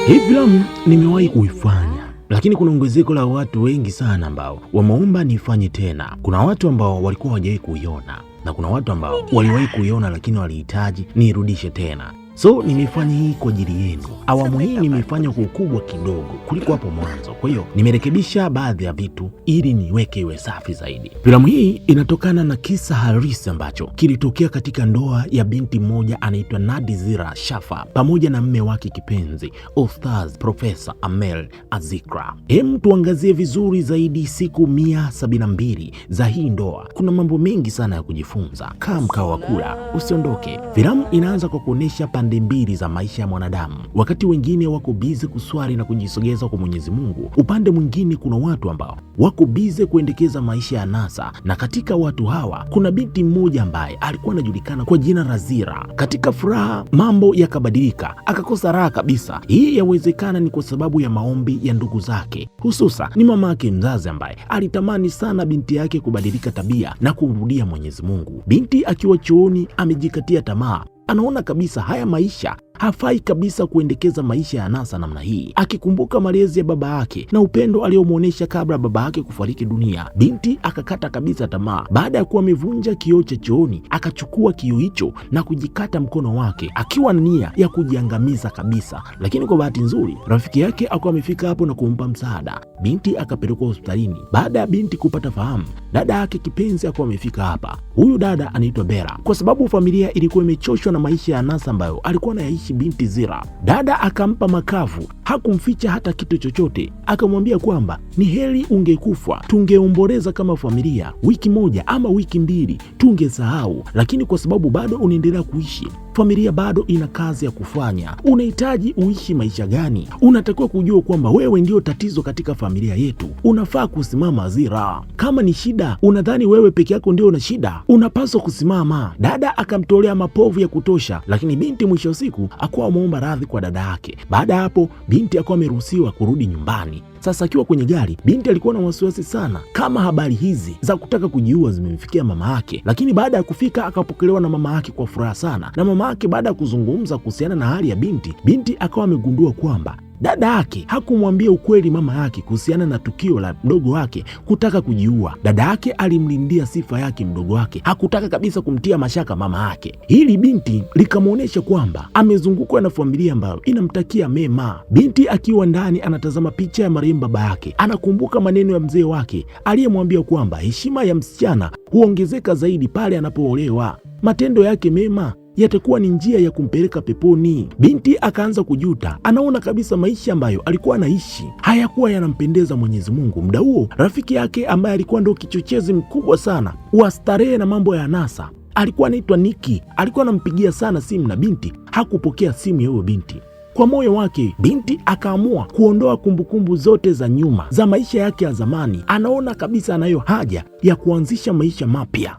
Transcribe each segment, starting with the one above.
Hii filamu nimewahi kuifanya, lakini kuna ongezeko la watu wengi sana ambao wameomba nifanye tena. Kuna watu ambao walikuwa hawajawahi kuiona na kuna watu ambao waliwahi kuiona lakini walihitaji niirudishe tena. So nimefanya hii kwa ajili yenu. Awamu hii nimefanya kwa ukubwa kidogo kuliko hapo mwanzo, kwa hiyo nimerekebisha baadhi ya vitu ili niweke iwe safi zaidi. Filamu hii inatokana na kisa halisi ambacho kilitokea katika ndoa ya binti mmoja anaitwa Nadizira Shafa pamoja na mme wake kipenzi Ustaz Profesa Amel Azikra. Hem, tuangazie vizuri zaidi siku 172 za hii ndoa. Kuna mambo mengi sana ya kujifunza. Kaa mkao wa kula, usiondoke. Filamu inaanza kwa kuonyesha pande mbili za maisha ya mwanadamu. Wakati wengine wako bize kuswali na kujisogeza kwa Mwenyezi Mungu, upande mwingine kuna watu ambao wako bize kuendekeza maisha ya nasa, na katika watu hawa kuna binti mmoja ambaye alikuwa anajulikana kwa jina Razira. Katika furaha mambo yakabadilika, akakosa raha kabisa. Hii yawezekana ni kwa sababu ya maombi ya ndugu zake, hususa ni mama yake mzazi ambaye alitamani sana binti yake kubadilika tabia na kumrudia Mwenyezi Mungu. Binti akiwa chuoni amejikatia tamaa, anaona kabisa haya maisha hafai kabisa kuendekeza maisha ya anasa namna hii. Akikumbuka malezi ya baba yake na upendo aliyomwonyesha kabla baba yake kufariki dunia, binti akakata kabisa tamaa. Baada ya kuwa amevunja kioo cha chooni, akachukua kioo hicho na kujikata mkono wake akiwa na nia ya kujiangamiza kabisa, lakini kwa bahati nzuri rafiki yake akawa amefika hapo na kumpa msaada. Binti akapelekwa hospitalini. Baada ya binti kupata fahamu, dada yake kipenzi akawa amefika hapa. Huyu dada anaitwa Bera. Kwa sababu familia ilikuwa imechoshwa na maisha ya anasa ambayo alikuwa anayaishi binti Zira, dada akampa makavu, hakumficha hata kitu chochote. Akamwambia kwamba ni heri ungekufa, tungeomboleza kama familia wiki moja ama wiki mbili, tungesahau, lakini kwa sababu bado unaendelea kuishi, familia bado ina kazi ya kufanya. Unahitaji uishi maisha gani? Unatakiwa kujua kwamba wewe ndio tatizo katika familia yetu. Unafaa kusimama Zira. Kama ni shida, unadhani wewe peke yako ndio una shida? Unapaswa kusimama. Dada akamtolea mapovu ya kutosha, lakini binti mwisho wa siku akuwa ameomba radhi kwa dada yake. Baada ya hapo, binti akuwa ameruhusiwa kurudi nyumbani. Sasa akiwa kwenye gari, binti alikuwa na wasiwasi sana kama habari hizi za kutaka kujiua zimemfikia mama yake, lakini baada ya kufika akapokelewa na mama yake kwa furaha sana. Na mama yake baada ya kuzungumza kuhusiana na hali ya binti, binti akawa amegundua kwamba dada yake hakumwambia ukweli mama yake kuhusiana na tukio la mdogo wake kutaka kujiua. Dada yake alimlindia sifa yake mdogo wake, hakutaka kabisa kumtia mashaka mama yake. Hili binti likamwonyesha kwamba amezungukwa na familia ambayo inamtakia mema. Binti akiwa ndani anatazama picha ya marehemu baba yake, anakumbuka maneno ya mzee wake aliyemwambia kwamba heshima ya msichana huongezeka zaidi pale anapoolewa, matendo yake mema yatakuwa ni njia ya kumpeleka peponi. Binti akaanza kujuta, anaona kabisa maisha ambayo alikuwa anaishi hayakuwa yanampendeza Mwenyezi Mungu. Muda huo rafiki yake ambaye alikuwa ndo kichochezi mkubwa sana wa starehe na mambo ya anasa alikuwa anaitwa Niki, alikuwa anampigia sana simu na binti hakupokea simu ya huyo binti. Kwa moyo wake binti akaamua kuondoa kumbukumbu zote za nyuma za maisha yake ya zamani. Anaona kabisa anayo haja ya kuanzisha maisha mapya.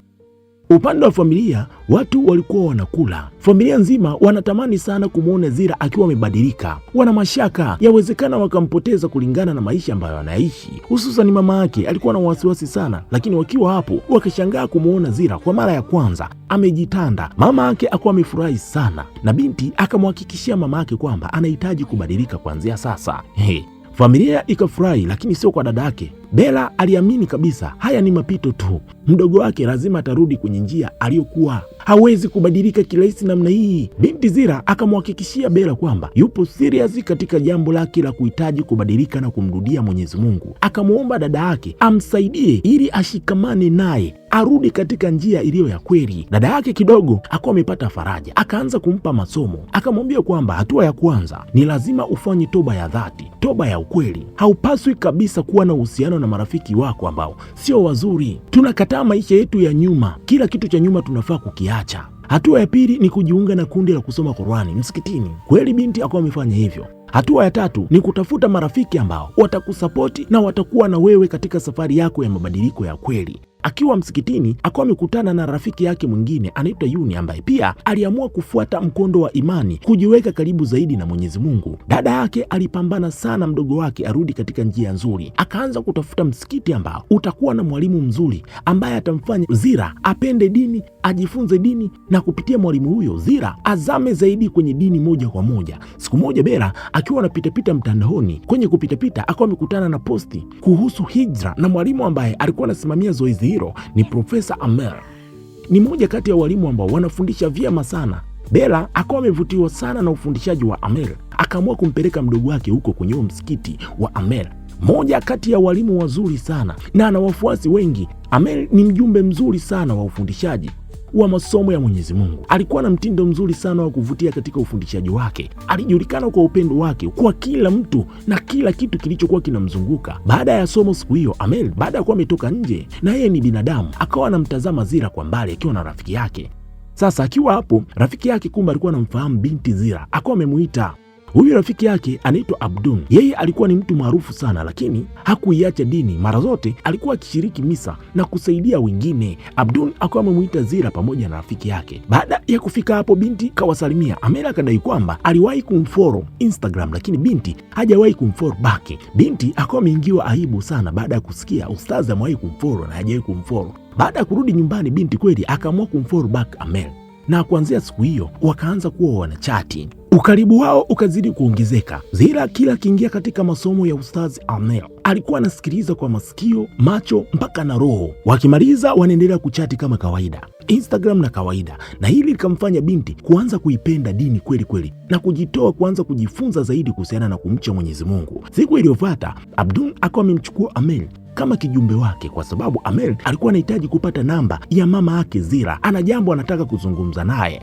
Upande wa familia watu walikuwa wanakula, familia nzima wanatamani sana kumwona Zira akiwa amebadilika. Wana mashaka yawezekana wakampoteza kulingana na maisha ambayo anaishi, hususan mama yake alikuwa na wasiwasi sana. Lakini wakiwa hapo wakashangaa kumwona Zira kwa mara ya kwanza amejitanda. Mama yake akuwa amefurahi sana, na binti akamhakikishia mama yake kwamba anahitaji kubadilika kuanzia sasa. Hey, familia ikafurahi, lakini sio kwa dada yake. Bella aliamini kabisa haya ni mapito tu, mdogo wake lazima atarudi kwenye njia aliyokuwa, hawezi kubadilika kirahisi namna hii. Binti Zira akamhakikishia Bella kwamba yupo serious katika jambo lake la kuhitaji kubadilika na kumrudia Mwenyezi Mungu. Akamwomba dada yake amsaidie ili ashikamane naye arudi katika njia iliyo ya kweli. Dada yake kidogo akawa amepata faraja, akaanza kumpa masomo, akamwambia kwamba hatua ya kwanza ni lazima ufanye toba ya dhati, toba ya ukweli. Haupaswi kabisa kuwa na uhusiano na marafiki wako ambao sio wazuri. Tunakataa maisha yetu ya nyuma, kila kitu cha nyuma tunafaa kukiacha. Hatua ya pili ni kujiunga na kundi la kusoma Qur'ani msikitini. Kweli binti akawa amefanya hivyo. Hatua ya tatu ni kutafuta marafiki ambao watakusapoti na watakuwa na wewe katika safari yako ya mabadiliko ya kweli. Akiwa msikitini akawa amekutana na rafiki yake mwingine anaitwa Yuni, ambaye pia aliamua kufuata mkondo wa imani, kujiweka karibu zaidi na Mwenyezi Mungu. Dada yake alipambana sana mdogo wake arudi katika njia nzuri, akaanza kutafuta msikiti ambao utakuwa na mwalimu mzuri ambaye atamfanya Zira apende dini, ajifunze dini, na kupitia mwalimu huyo Zira azame zaidi kwenye dini moja kwa moja. Siku moja Bera akiwa anapitapita mtandaoni, kwenye kupitapita akawa amekutana na posti kuhusu hijra na mwalimu ambaye alikuwa anasimamia zoezi hilo ni Profesa Amer. Ni moja kati ya walimu ambao wanafundisha vyema sana. Bela akawa amevutiwa sana na ufundishaji wa Amer, akaamua kumpeleka mdogo wake huko kwenye msikiti wa Amer. Moja kati ya walimu wazuri sana na ana wafuasi wengi. Amer ni mjumbe mzuri sana wa ufundishaji wa masomo ya Mwenyezi Mungu. Alikuwa na mtindo mzuri sana wa kuvutia katika ufundishaji wake. Alijulikana kwa upendo wake kwa kila mtu na kila kitu kilichokuwa kinamzunguka. Baada ya somo siku hiyo, Amel baada ya kuwa ametoka nje, na yeye ni binadamu, akawa anamtazama Zira kwa mbali akiwa na rafiki yake. Sasa akiwa hapo, rafiki yake kumbe alikuwa anamfahamu binti Zira, akawa amemuita. Huyu rafiki yake anaitwa Abdun. Yeye alikuwa ni mtu maarufu sana, lakini hakuiacha dini. Mara zote alikuwa akishiriki misa na kusaidia wengine. Abdun akawa amemuita Zira pamoja na rafiki yake. Baada ya kufika hapo, binti kawasalimia. Amela akadai kwamba aliwahi kumfollow Instagram, lakini binti hajawahi kumfollow back. Binti akawa ameingiwa aibu sana baada ya kusikia ustazi amewahi kumfollow na hajawahi kumfollow. Baada ya kurudi nyumbani, binti kweli akaamua kumfollow back Amel, na kuanzia siku hiyo wakaanza kuwa wanachati. Ukaribu wao ukazidi kuongezeka. Zira kila akiingia katika masomo ya Ustazi Amel alikuwa anasikiliza kwa masikio, macho mpaka na roho. Wakimaliza wanaendelea kuchati kama kawaida, Instagram na kawaida, na hili likamfanya binti kuanza kuipenda dini kweli kweli na kujitoa kuanza kujifunza zaidi kuhusiana na kumcha Mwenyezi Mungu. Siku iliyofuata Abdul akawa amemchukua Amel kama kijumbe wake, kwa sababu Amel alikuwa anahitaji kupata namba ya mama yake Zira, ana jambo anataka kuzungumza naye.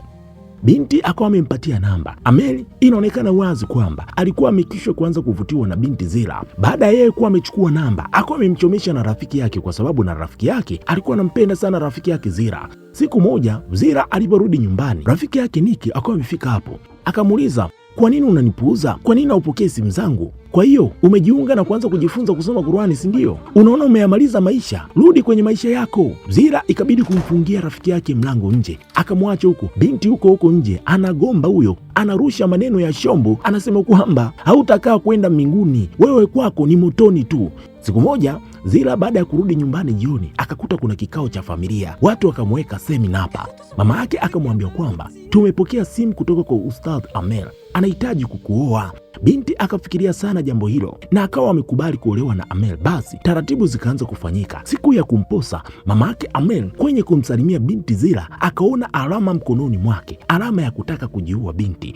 Binti akawa amempatia namba Amel. Inaonekana wazi kwamba alikuwa amekishwa kuanza kuvutiwa na binti Zira. Baada ya yeye kuwa amechukua namba, akawa amemchomesha na rafiki yake, kwa sababu na rafiki yake alikuwa anampenda sana rafiki yake Zira. Siku moja Zira aliporudi nyumbani, rafiki yake Niki akawa amefika hapo, akamuuliza kwa nini unanipuuza? Kwa nini haupokei simu zangu? Kwa hiyo umejiunga na kuanza kujifunza kusoma Qur'ani, si ndio? Unaona umeyamaliza maisha, rudi kwenye maisha yako. Zira ikabidi kumfungia rafiki yake mlango nje, akamwacha huko. Binti huko huko nje anagomba, huyo anarusha maneno ya shombo, anasema kwamba hautakaa kwenda mbinguni, wewe kwako ni motoni tu. Siku moja Zira baada ya kurudi nyumbani jioni akakuta kuna kikao cha familia, watu wakamweka semina hapa. Mama yake akamwambia kwamba tumepokea simu kutoka kwa Ustadh Amel, anahitaji kukuoa. Binti akafikiria sana jambo hilo na akawa amekubali kuolewa na Amel. Basi taratibu zikaanza kufanyika. Siku ya kumposa mama yake Amel kwenye kumsalimia binti Zira akaona alama mkononi mwake, alama ya kutaka kujiua binti.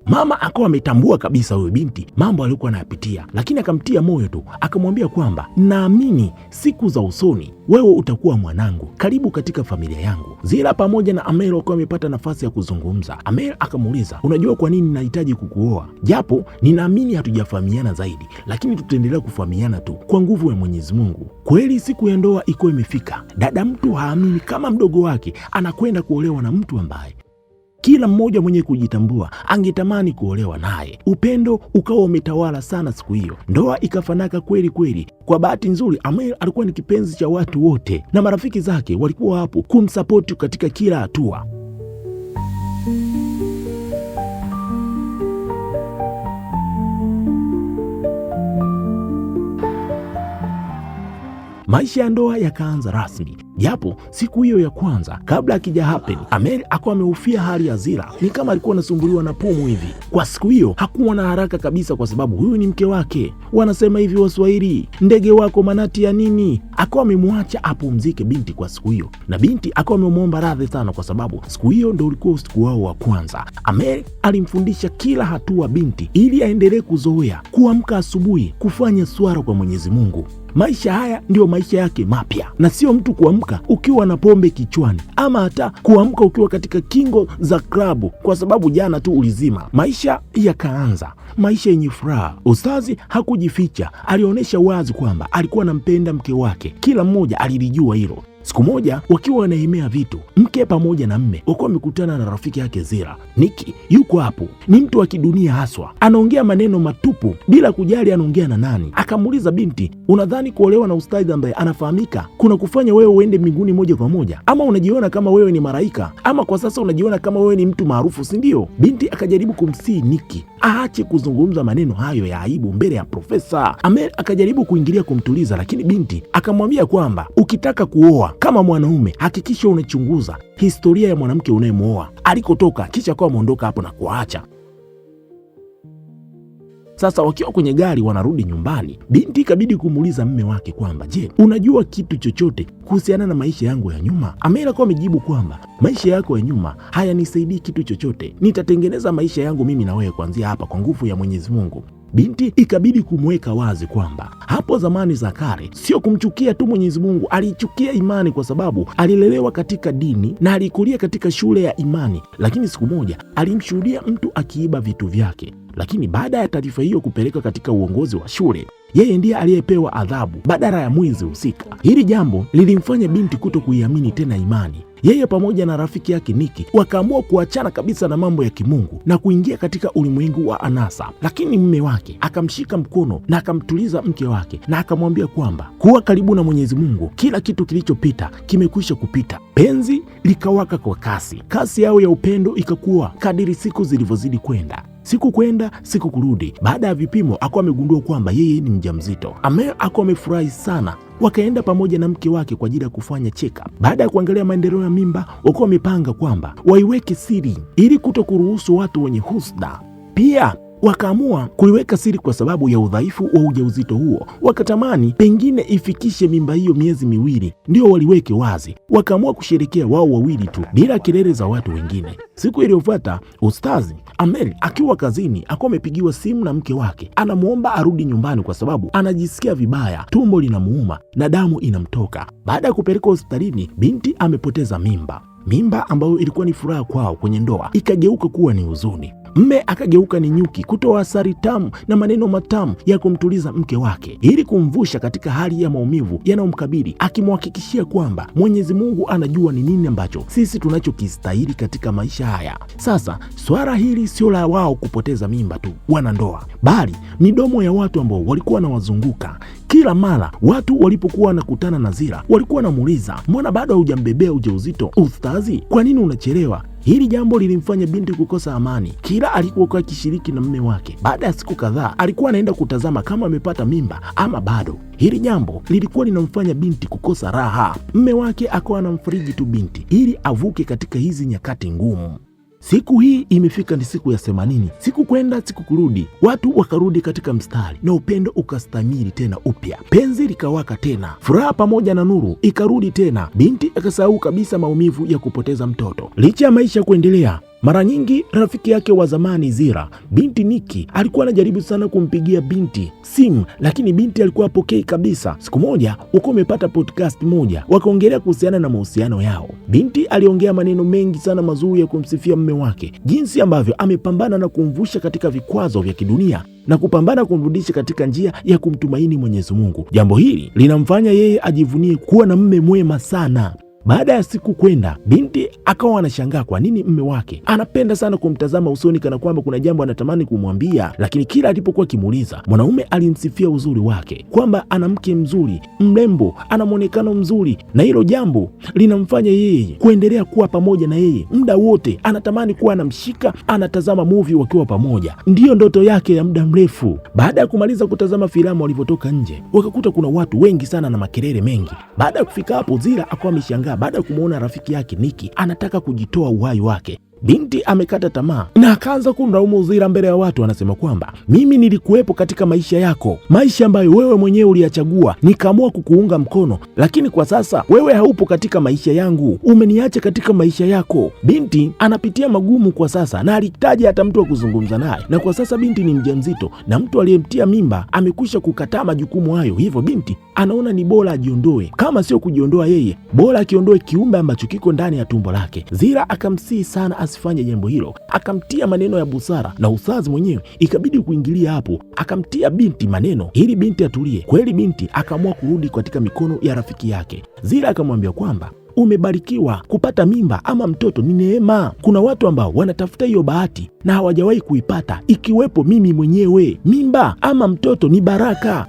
Mama akawa ametambua kabisa huyo binti mambo aliyokuwa anayapitia, lakini akamtia moyo tu, akamwambia kwamba naamini siku za usoni wewe utakuwa mwanangu, karibu katika familia yangu. Zira pamoja na Amel wakiwa wamepata nafasi ya kuzungumza. Amel akamuuliza, unajua kwa nini nahitaji kukuoa? Japo ninaamini hatujafahamiana zaidi, lakini tutaendelea kufahamiana tu kwa nguvu ya Mwenyezi Mungu. Kweli siku ya ndoa iko imefika. Dada mtu haamini kama mdogo wake anakwenda kuolewa na mtu ambaye kila mmoja mwenye kujitambua angetamani kuolewa naye. Upendo ukawa umetawala sana siku hiyo, ndoa ikafanaka kweli kweli. Kwa bahati nzuri, Amel alikuwa ni kipenzi cha watu wote na marafiki zake walikuwa hapo kumsapoti katika kila hatua. Maisha ya ndoa yakaanza rasmi, japo siku hiyo ya kwanza kabla akija happen, Amel akawa amehofia hali ya Zira, ni kama alikuwa anasumbuliwa na pumu hivi. Kwa siku hiyo hakuwa na haraka kabisa, kwa sababu huyu ni mke wake. Wanasema hivi Waswahili, ndege wako manati ya nini? Akawa amemwacha apumzike binti kwa siku hiyo, na binti akawa amemwomba radhi sana, kwa sababu siku hiyo ndo ulikuwa usiku wao wa kwanza. Amel alimfundisha kila hatua binti ili aendelee kuzoea kuamka asubuhi, kufanya swala kwa Mwenyezi Mungu. Maisha haya ndiyo maisha yake mapya, na sio mtu kuamka ukiwa na pombe kichwani ama hata kuamka ukiwa katika kingo za klabu kwa sababu jana tu ulizima. Maisha yakaanza, maisha yenye furaha. Ustazi hakujificha, alionyesha wazi kwamba alikuwa anampenda mke wake, kila mmoja alilijua hilo. Siku moja wakiwa wanahemea vitu, mke pamoja na mme wakuwa wamekutana na rafiki yake Zira. Niki yuko hapo, ni mtu wa kidunia haswa, anaongea maneno matupu bila kujali anaongea na nani. Akamuuliza binti, unadhani kuolewa na ustadhi ambaye anafahamika kuna kufanya wewe uende mbinguni moja kwa moja, ama unajiona kama wewe ni malaika, ama kwa sasa unajiona kama wewe ni mtu maarufu, si ndio? Binti akajaribu kumsihi Niki aache kuzungumza maneno hayo ya aibu mbele ya profesa. Amer akajaribu kuingilia kumtuliza, lakini binti akamwambia kwamba ukitaka kuoa kama mwanaume hakikisha unachunguza historia ya mwanamke unayemwoa alikotoka, kisha akawa ameondoka hapo na kuacha. Sasa wakiwa kwenye gari wanarudi nyumbani, binti ikabidi kumuuliza mme wake kwamba je, unajua kitu chochote kuhusiana na maisha yangu ya nyuma? Amela kwa amejibu kwamba maisha yako ya nyuma hayanisaidii kitu chochote, nitatengeneza maisha yangu mimi na wewe kuanzia hapa kwa nguvu ya Mwenyezi Mungu. Binti ikabidi kumweka wazi kwamba hapo zamani za kale sio kumchukia tu Mwenyezi Mungu, aliichukia imani kwa sababu alilelewa katika dini na alikulia katika shule ya imani, lakini siku moja alimshuhudia mtu akiiba vitu vyake. Lakini baada ya taarifa hiyo kupelekwa katika uongozi wa shule, yeye ndiye aliyepewa adhabu badala ya mwizi husika. Hili jambo lilimfanya binti kuto kuiamini tena imani. Yeye pamoja na rafiki yake Niki wakaamua kuachana kabisa na mambo ya kimungu na kuingia katika ulimwengu wa anasa, lakini mume wake akamshika mkono na akamtuliza mke wake na akamwambia kwamba kuwa karibu na Mwenyezi Mungu, kila kitu kilichopita kimekwisha kupita. Penzi likawaka kwa kasi, kasi yao ya upendo ikakuwa kadiri siku zilivyozidi kwenda. Siku kwenda siku kurudi, baada ya vipimo akawa amegundua kwamba yeye ni mjamzito. Amer akawa amefurahi sana. Wakaenda pamoja na mke wake kwa ajili ya kufanya check up. Baada ya kuangalia maendeleo ya mimba, wakuwa wamepanga kwamba waiweke siri ili kuto kuruhusu watu wenye husda. Pia wakaamua kuiweka siri kwa sababu ya udhaifu wa ujauzito huo. Wakatamani pengine ifikishe mimba hiyo miezi miwili ndio waliweke wazi. Wakaamua kusherekea wao wawili tu bila kelele za watu wengine. Siku iliyofuata Ustazi Amel akiwa kazini akuwa amepigiwa simu na mke wake, anamwomba arudi nyumbani kwa sababu anajisikia vibaya, tumbo linamuuma na damu inamtoka. Baada ya kupelekwa hospitalini, binti amepoteza mimba. Mimba ambayo ilikuwa ni furaha kwao kwenye ndoa ikageuka kuwa ni huzuni. Mme akageuka ni nyuki kutoa asali tamu na maneno matamu ya kumtuliza mke wake ili kumvusha katika hali ya maumivu yanayomkabili, akimhakikishia kwamba Mwenyezi Mungu anajua ni nini ambacho sisi tunachokistahili katika maisha haya. Sasa swala hili sio la wao kupoteza mimba tu wanandoa, bali midomo ya watu ambao walikuwa wanawazunguka kila mara. Watu walipokuwa wanakutana na Zira walikuwa wanamuuliza, mbona bado haujambebea ujauzito ustazi? Kwa nini unachelewa? Hili jambo lilimfanya binti kukosa amani kila alikuwa akishiriki na mume wake. Baada ya siku kadhaa, alikuwa anaenda kutazama kama amepata mimba ama bado. Hili jambo lilikuwa linamfanya binti kukosa raha. Mume wake akawa anamfariji tu binti ili avuke katika hizi nyakati ngumu. Siku hii imefika, ni siku ya 80, siku kwenda siku kurudi, watu wakarudi katika mstari na upendo ukastamili tena upya, penzi likawaka tena, furaha pamoja na nuru ikarudi tena. Binti akasahau kabisa maumivu ya kupoteza mtoto. Licha ya maisha kuendelea, mara nyingi rafiki yake wa zamani Zira, binti Niki, alikuwa anajaribu sana kumpigia binti simu, lakini binti alikuwa apokei kabisa. Siku moja uko umepata podcast moja, wakaongelea kuhusiana na mahusiano yao. Binti aliongea maneno mengi sana mazuri ya kumsifia mume wake, jinsi ambavyo amepambana na kumvusha katika vikwazo vya kidunia na kupambana kumrudisha katika njia ya kumtumaini Mwenyezi Mungu. Jambo hili linamfanya yeye ajivunie kuwa na mume mwema sana. Baada ya siku kwenda, binti akawa anashangaa kwa nini mme wake anapenda sana kumtazama usoni kana kwamba kuna jambo anatamani kumwambia, lakini kila alipokuwa akimuuliza, mwanaume alimsifia uzuri wake, kwamba ana mke mzuri, mrembo, ana mwonekano mzuri, na hilo jambo linamfanya yeye kuendelea kuwa pamoja na yeye muda wote. Anatamani kuwa anamshika, anatazama movie wakiwa pamoja, ndiyo ndoto yake ya muda mrefu. Baada ya kumaliza kutazama filamu, walivyotoka nje wakakuta kuna watu wengi sana na makelele mengi. Baada ya kufika hapo, Zira akawa ameshangaa baada ya kumwona rafiki yake Niki anataka kujitoa uhai wake. Binti amekata tamaa na akaanza kumlaumu Zira mbele ya watu. Anasema kwamba mimi nilikuwepo katika maisha yako, maisha ambayo wewe mwenyewe uliyachagua, nikaamua kukuunga mkono, lakini kwa sasa wewe haupo katika maisha yangu, umeniacha katika maisha yako. Binti anapitia magumu kwa sasa na alihitaji hata mtu wa kuzungumza naye, na kwa sasa binti ni mjamzito na mtu aliyemtia mimba amekwisha kukataa majukumu hayo, hivyo binti anaona ni bora ajiondoe, kama sio kujiondoa yeye, bora akiondoe kiumbe ambacho kiko ndani ya tumbo lake. Zira akamsihi sana asifanye jambo hilo, akamtia maneno ya busara na usazi mwenyewe ikabidi kuingilia hapo, akamtia binti maneno ili binti atulie. Kweli binti akaamua kurudi katika mikono ya rafiki yake Zira, akamwambia kwamba umebarikiwa kupata mimba ama mtoto ni neema. Kuna watu ambao wanatafuta hiyo bahati na hawajawahi kuipata, ikiwepo mimi mwenyewe. Mimba ama mtoto ni baraka.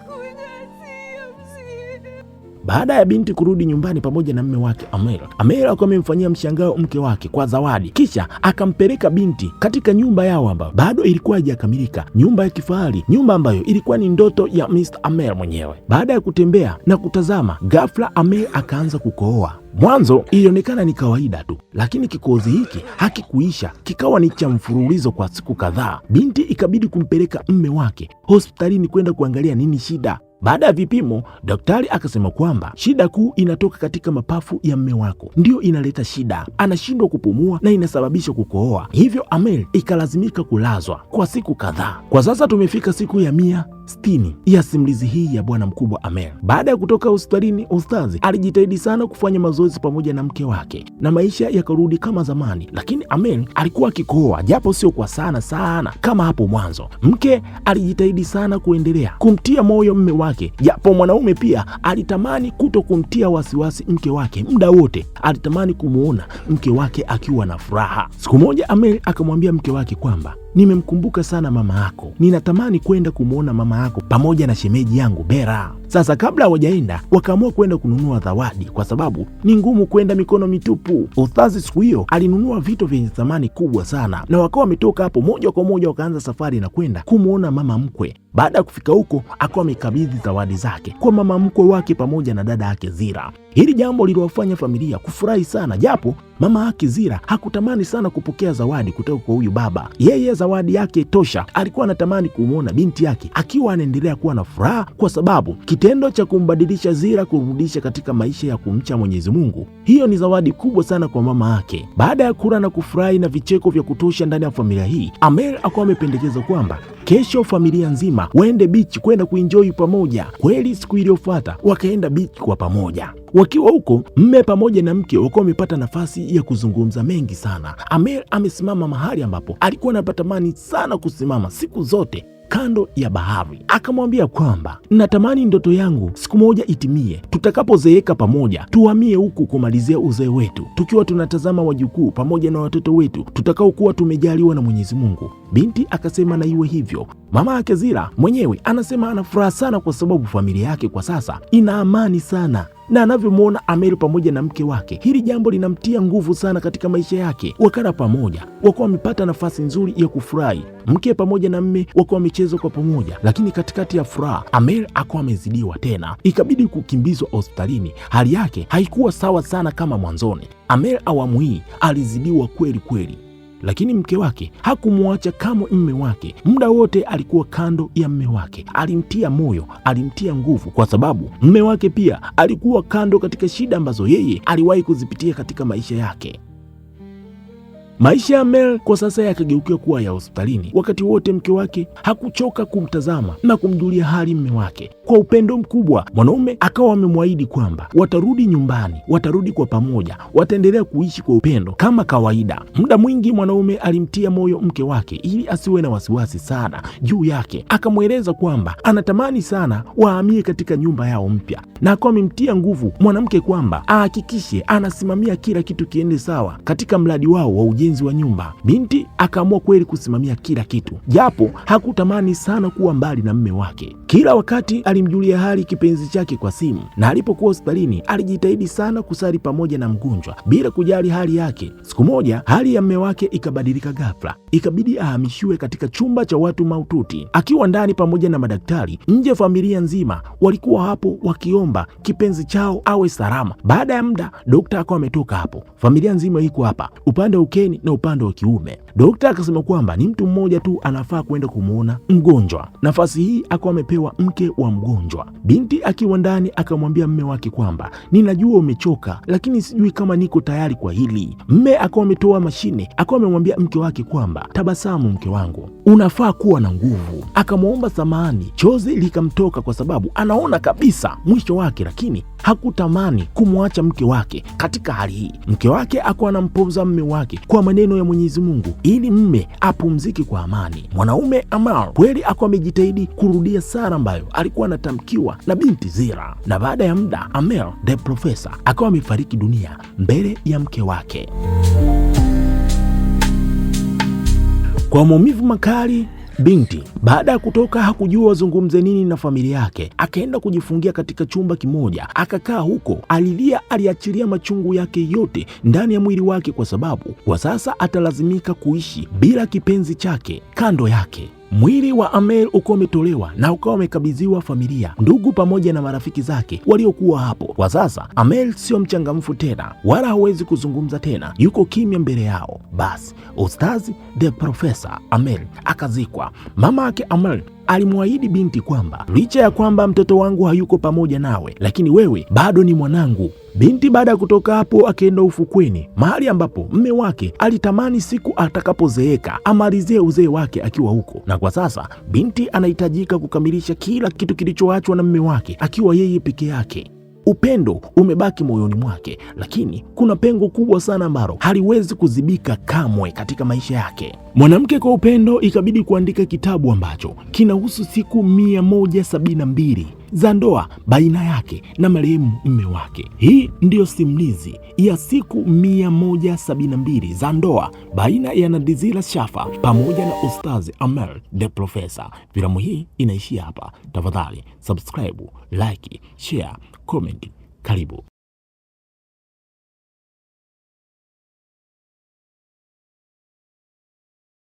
Baada ya binti kurudi nyumbani pamoja na mme wake Amel, Amel alikuwa amemfanyia mshangao mke wake kwa zawadi, kisha akampeleka binti katika nyumba yao ambayo bado ilikuwa haijakamilika, nyumba ya kifahari, nyumba ambayo ilikuwa ni ndoto ya Mr. Amel mwenyewe. Baada ya kutembea na kutazama, ghafla Amel akaanza kukohoa. Mwanzo ilionekana ni kawaida tu, lakini kikohozi hiki hakikuisha, kikawa ni cha mfululizo kwa siku kadhaa. Binti ikabidi kumpeleka mme wake hospitalini kwenda kuangalia nini shida. Baada ya vipimo, daktari akasema kwamba shida kuu inatoka katika mapafu ya mme wako, ndiyo inaleta shida, anashindwa kupumua na inasababisha kukohoa. Hivyo Amel ikalazimika kulazwa kwa siku kadhaa. Kwa sasa tumefika siku ya 160 ya simulizi hii ya bwana mkubwa Amel. Baada ya kutoka hospitalini, ustazi alijitahidi sana kufanya mazoezi pamoja na mke wake na maisha yakarudi kama zamani, lakini Amel alikuwa akikohoa japo sio kwa sana sana kama hapo mwanzo. Mke alijitahidi sana kuendelea kumtia moyo mme wake, japo mwanaume pia alitamani kuto kumtia wasiwasi mke wake muda wote, alitamani kumuona mke wake akiwa na furaha. Siku moja Amel akamwambia mke wake kwamba nimemkumbuka sana mama yako, ninatamani kwenda kumwona mama yako pamoja na shemeji yangu Bera. Sasa kabla hawajaenda wakaamua kwenda kununua zawadi, kwa sababu ni ngumu kwenda mikono mitupu. Ustazi siku hiyo alinunua vitu vyenye thamani kubwa sana, na wakawa wametoka hapo moja kwa moja wakaanza safari na kwenda kumwona mama mkwe. Baada ya kufika huko, akawa amekabidhi zawadi zake kwa mama mkwe wake pamoja na dada yake Zira. Hili jambo liliwafanya familia kufurahi sana, japo mama yake Zira hakutamani sana kupokea zawadi kutoka kwa huyu baba. Yeye zawadi yake tosha, alikuwa anatamani kumwona binti yake akiwa anaendelea kuwa na furaha, kwa sababu kitendo cha kumbadilisha Zira kurudisha katika maisha ya kumcha Mwenyezi Mungu, hiyo ni zawadi kubwa sana kwa mama yake. Baada ya kula na kufurahi na vicheko vya kutosha ndani ya familia hii, Amel akawa amependekeza kwamba kesho familia nzima waende bichi kwenda kuenjoy pamoja. Kweli siku iliyofuata wakaenda bichi kwa pamoja. Wakiwa huko, mme pamoja na mke wakuwa wamepata nafasi ya kuzungumza mengi sana. Amel amesimama mahali ambapo alikuwa anapatamani sana kusimama siku zote, kando ya bahari. Akamwambia kwamba natamani ndoto yangu siku moja itimie, tutakapozeeka pamoja tuhamie huku kumalizia uzee wetu, tukiwa tunatazama wajukuu pamoja na watoto wetu tutakaokuwa tumejaliwa na Mwenyezi Mungu. Binti akasema na iwe hivyo. Mama yake Zira mwenyewe anasema ana furaha sana kwa sababu familia yake kwa sasa ina amani sana na anavyomwona Amel pamoja na mke wake, hili jambo linamtia nguvu sana katika maisha yake. Wakala pamoja, wakuwa wamepata nafasi nzuri ya kufurahi, mke pamoja na mme wakuwa wamecheza kwa pamoja. Lakini katikati ya furaha, Amel akawa amezidiwa tena, ikabidi kukimbizwa hospitalini. Hali yake haikuwa sawa sana kama mwanzoni. Amel awamu hii alizidiwa kweli kweli, lakini mke wake hakumwacha kamwe mme wake. Muda wote alikuwa kando ya mme wake, alimtia moyo, alimtia nguvu, kwa sababu mme wake pia alikuwa kando katika shida ambazo yeye aliwahi kuzipitia katika maisha yake. Maisha ya Mel kwa sasa yakageukia kuwa ya hospitalini. Wakati wote mke wake hakuchoka kumtazama na kumjulia hali mme wake kwa upendo mkubwa. Mwanaume akawa amemwahidi kwamba watarudi nyumbani, watarudi kwa pamoja, wataendelea kuishi kwa upendo kama kawaida. Muda mwingi mwanaume alimtia moyo mke wake ili asiwe na wasiwasi sana juu yake, akamweleza kwamba anatamani sana wahamie katika nyumba yao mpya, na akawa amemtia nguvu mwanamke kwamba ahakikishe anasimamia kila kitu kiende sawa katika mradi wao wa ujenzi wa nyumba. Binti akaamua kweli kusimamia kila kitu, japo hakutamani sana kuwa mbali na mme wake. Kila wakati alimjulia hali kipenzi chake kwa simu, na alipokuwa hospitalini alijitahidi sana kusali pamoja na mgonjwa bila kujali hali yake. Siku moja hali ya mme wake ikabadilika ghafla, ikabidi ahamishiwe katika chumba cha watu mahututi. Akiwa ndani pamoja na madaktari, nje familia nzima walikuwa hapo wakiomba kipenzi chao awe salama. Baada ya muda, dokta akawa ametoka hapo, familia nzima iko hapa, upande wa ukeni na upande wa kiume. Dokta akasema kwamba ni mtu mmoja tu anafaa kwenda kumwona mgonjwa. Nafasi hii akawa amepewa mke wa mgonjwa. Binti akiwa ndani akamwambia mme wake kwamba ninajua umechoka, lakini sijui kama niko tayari kwa hili. Mme akawa ametoa mashine, akawa amemwambia mke wake kwamba tabasamu, mke wangu, unafaa kuwa na nguvu. Akamwomba samahani, chozi likamtoka kwa sababu anaona kabisa mwisho wake, lakini Hakutamani kumwacha mke wake katika hali hii. Mke wake akuwa anampoza mme wake kwa maneno ya Mwenyezi Mungu ili mme apumzike kwa amani. Mwanaume Amar kweli akuwa amejitahidi kurudia sala ambayo alikuwa anatamkiwa na binti Zira, na baada ya muda Amel the Professor akawa amefariki dunia mbele ya mke wake kwa maumivu makali. Binti baada ya kutoka hakujua wazungumze nini na familia yake, akaenda kujifungia katika chumba kimoja, akakaa huko, alilia, aliachilia machungu yake yote ndani ya mwili wake, kwa sababu kwa sasa atalazimika kuishi bila kipenzi chake kando yake. Mwili wa Amel ukawa umetolewa na ukawa umekabidhiwa familia, ndugu pamoja na marafiki zake waliokuwa hapo. Kwa sasa Amel sio mchangamfu tena, wala hawezi kuzungumza tena, yuko kimya mbele yao. Basi Ustazi the Professor Amel akazikwa. Mama yake Amel alimwahidi binti kwamba licha ya kwamba mtoto wangu hayuko pamoja nawe, lakini wewe bado ni mwanangu. Binti baada ya kutoka hapo akaenda ufukweni, mahali ambapo mme wake alitamani siku atakapozeeka amalizie uzee wake akiwa huko. Na kwa sasa binti anahitajika kukamilisha kila kitu kilichoachwa na mme wake akiwa yeye peke yake. Upendo umebaki moyoni mwake, lakini kuna pengo kubwa sana ambalo haliwezi kuzibika kamwe katika maisha yake. Mwanamke kwa upendo ikabidi kuandika kitabu ambacho kinahusu siku 172 za ndoa baina yake na marehemu mume wake. Hii ndiyo simulizi ya siku 172 za ndoa baina ya Nadizila Shafa pamoja na Ustazi Amer the Professor. Filamu hii inaishia hapa. Tafadhali subscribe, like, share, comment. Karibu.